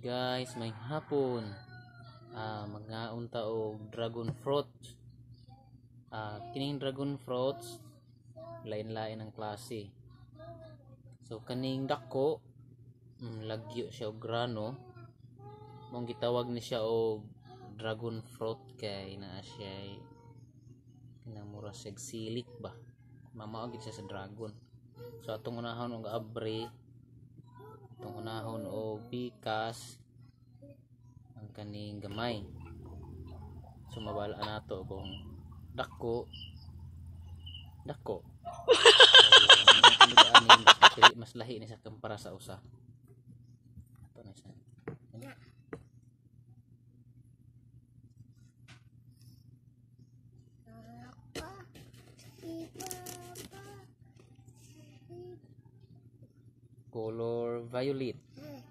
Guys, may hapon. Mangaon ta og dragon fruit. Kining dragon fruits lain-lain ang klase. So kaning dako, lagyo siya og grano. Mong gitawag ni siya og dragon fruit kay naa siya kinamura siya silik ba. Mamao gid siya sa dragon. So atong unahon og abre, atong unahon og pikas ang kaning gamay. So mabala nato kung dako dako. So, mas lahi ni sa kumpara sa usa. Ato na siya. Color violet.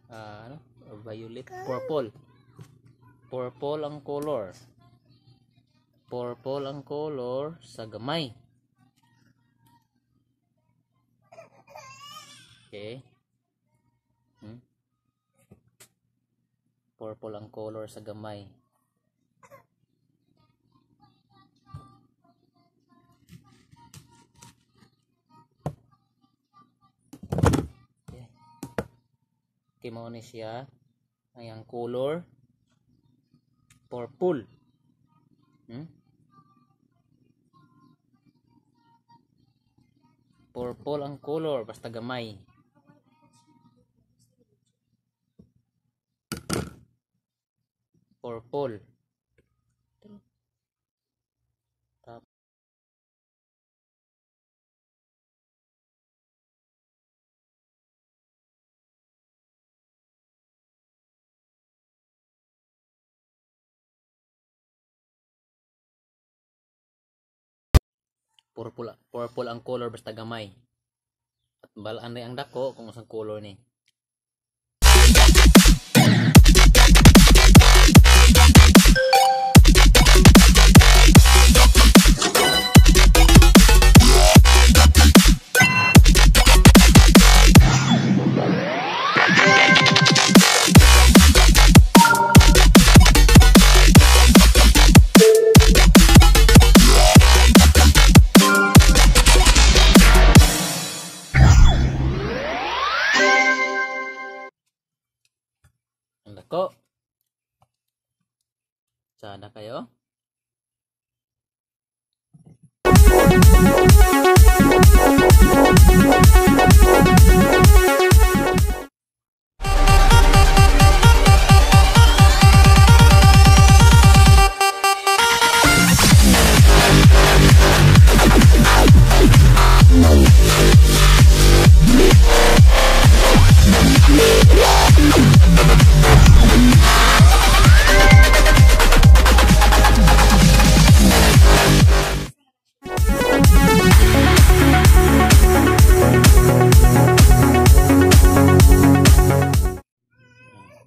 Ano? Violet, purple. Purple ang color. Purple ang color sa gamay. Okay. Purple ang color sa gamay. Okay. Okay, mao ni siya. Ay, ang color purple. Purple ang color basta gamay. Purple. Purple, purple ang color basta gamay. At balaan rin ang dako kung usang color ni. Ang dako. Sana kayo.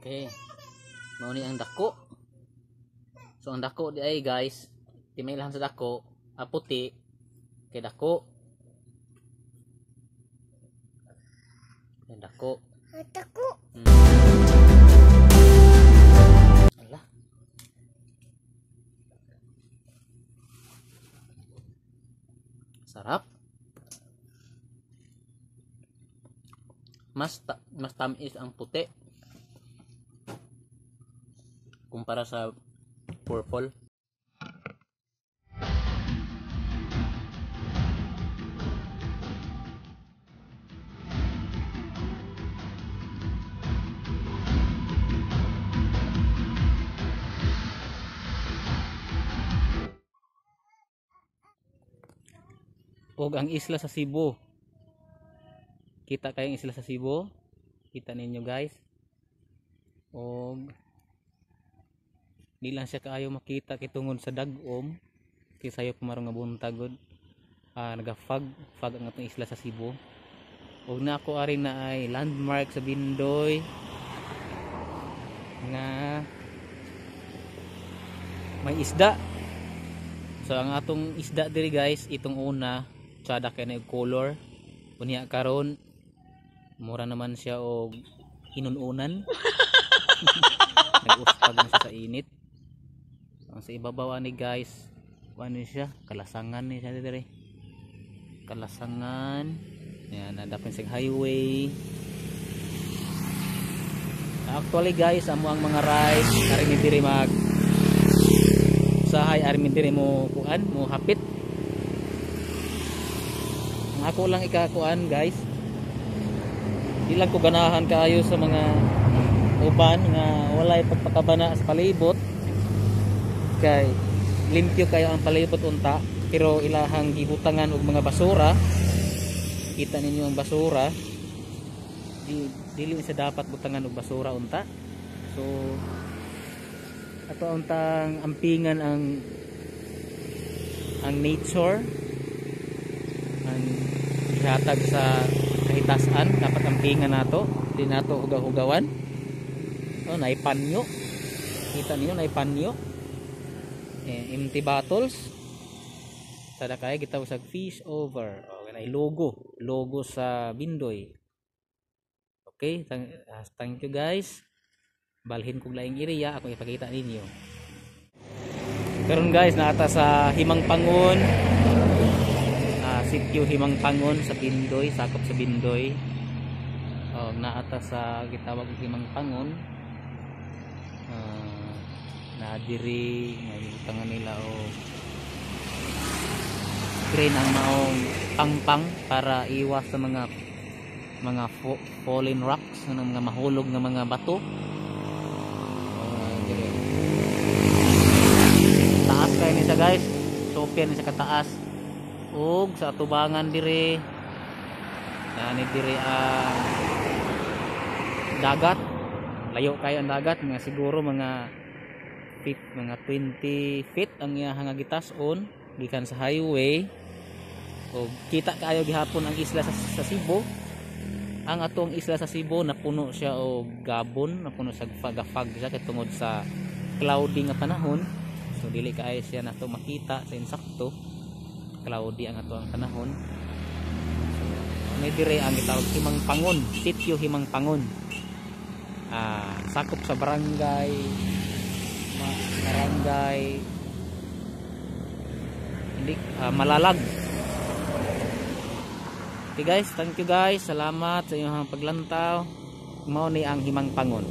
Okay. Mao ni ang dako. So ang dako di ay guys, timailahan sa dako, puti kay dako. Kay dako. Dako. Ala. Sarap. Mas tamis ang puti kumpara sa purple. Og ang isla sa Cebu. Kita kayong isla sa Cebu? Kita ninyo guys. Og di lang siya kaayo makita kitungod sa dag-om kay sayo pumarong nga buntag gud. Naga-fog, fog ang atong isla sa Cebu. Og na ako ari na ay landmark sa Bindoy nga may isda. So ang atong isda diri guys, itong una tsada kay na color. Unya karon mura naman siya og hinununan. Nag-uspag na siya sa init. Ang sa ibabaw ani guys, ano siya, kalasangan ni siya dire. Kalasangan. Ayan, nadapin sa highway. Actually guys, amo ang mga rides ari mi diri mag usahay, ari mi diri mo kuan, mo hapit. Ang ako lang ikakuan guys, di lang ko ganahan kaayo sa mga uban nga walay pagpakabana sa palibot, kay limpyo kayo ang palibot unta, pero ilahang gibutangan og mga basura. Kita ninyo ang basura, dili sa dapat butangan og basura unta. So ato untang ampingan ang nature, ang gihatag sa kahitasan, dapat ampingan nato, di nato hugaw-hugawan. Oh, naipanyo. Kita niyo naipanyo. Empty bottles. Sada kay gitawag sa fish over. Oh, kanay logo sa Bindoy. Okay, thank you guys. Balhin kog laing area, ako ipakita ninyo. Karon guys, naata sa Himangpangon. Sitio Himangpangon sa Bindoy, sakop sa Bindoy. Oh, naata sa gitawag Himangpangon. Na diri nga gibutangan nila og screen ang maong pangpang para iwas sa mga fallen rocks, ng mga mahulog nga mga bato. Dire. Taas kayo ni siya guys. Sopya ni siya kataas. Ug sa atubangan dire, nani dire ang dagat. Layo kayo ang dagat, mga siguro mga feet, mga 20 feet ang iyang nga gitas-on gikan sa highway. Og kita kaayo gihapon ang isla sa Cebu. Ang atong isla sa Cebu napuno siya og gabon, napuno sa fag siya kay tungod sa cloudy nga panahon. So dili kaayo siya nato makita sa insakto. Cloudy ang ato ang panahon. So may dire ang gitawag Himangpangon, Sitio Himangpangon. Sakop sa barangay hindi Malalag. Okay guys, thank you guys. Salamat sa inyong paglantaw. Mao ni ang Himangpangon.